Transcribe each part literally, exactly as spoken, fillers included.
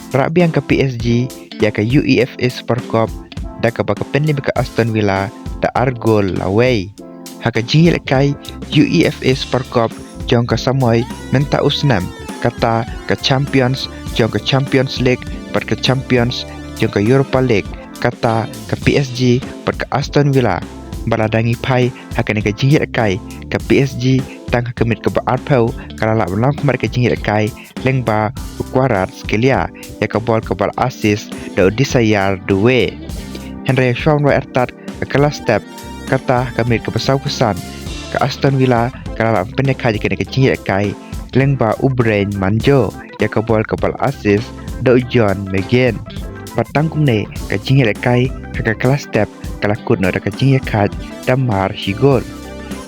Rah biang ka P S G ïa ka UEFA Super Cup da kaba ka pynlip ïa ka Aston Villa da ar gol la wei. Ha ka jingïalehkai UEFA Super Cup jong ka samoi mynta u snem, kata ka Champions jong ka Champions League bad ka Champions jong ka Europa League, kata ka P S G bad ka Aston Villa ba la dang ïa phai ha kane ka jingïalehkai. Ka P S G tang ha ka miet kaba arphew ka la lah ban long khmat ka jingïalehkai lyngba u Kvaratskhelia ïa ka bol kaba la assist da u Désiré Doué. Hynrei shuwa ban wai artat ka kylla step, kata ka miet kaba sawphew san, ka Aston Villa ka la lah ban pynïaid ïa kane ka jingïalehkai lyngba u Bryan Mbeumo ïa ka bol kaba la assist da u John McGinn. Bad tang kumne ka jingïalehkai ha ka kylla step ka la kut noh da ka jingïakhaid da mar shi gol.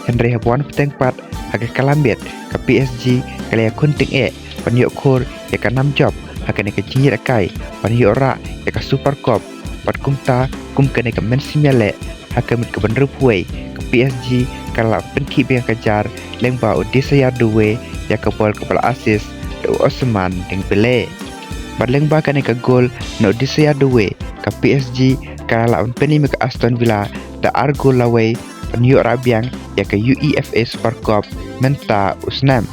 Hynrei haba wan bteng pat ha ka kylla miet, ka P S G ka la ïakhun tyngeh ban ïoh khur ïa ka nam jop ha kane ka jingïalehkai ban ïoh rah ïa ka Super Cup. Bad kumta kum kane ka mynsiem ïaleh, ha ka miet kaba hynriewphew wei ka P S G ka la pynkhih biang ka jar lyngba u Désiré Doué ïa ka bol kaba la assist da u Ousmane Dembélé. Bad lyngba kane ka gol na u Désiré Doué, ka P S G ka la lah ban pynim ïa ka Aston Villa da ar gol la wei ban ïoh rah biang ïa ka UEFA Super Cup mynta u snem.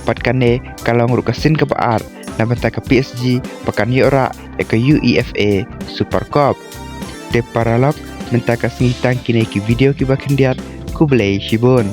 Bad kane ka long ruh ka sien kaba ar na bynta ka P S G ba kan ïoh rah ïa ka UEFA Super Cup. Te paralok, mynta ka sngi tang kine ki video kiba khyndiat. Khublei shibun.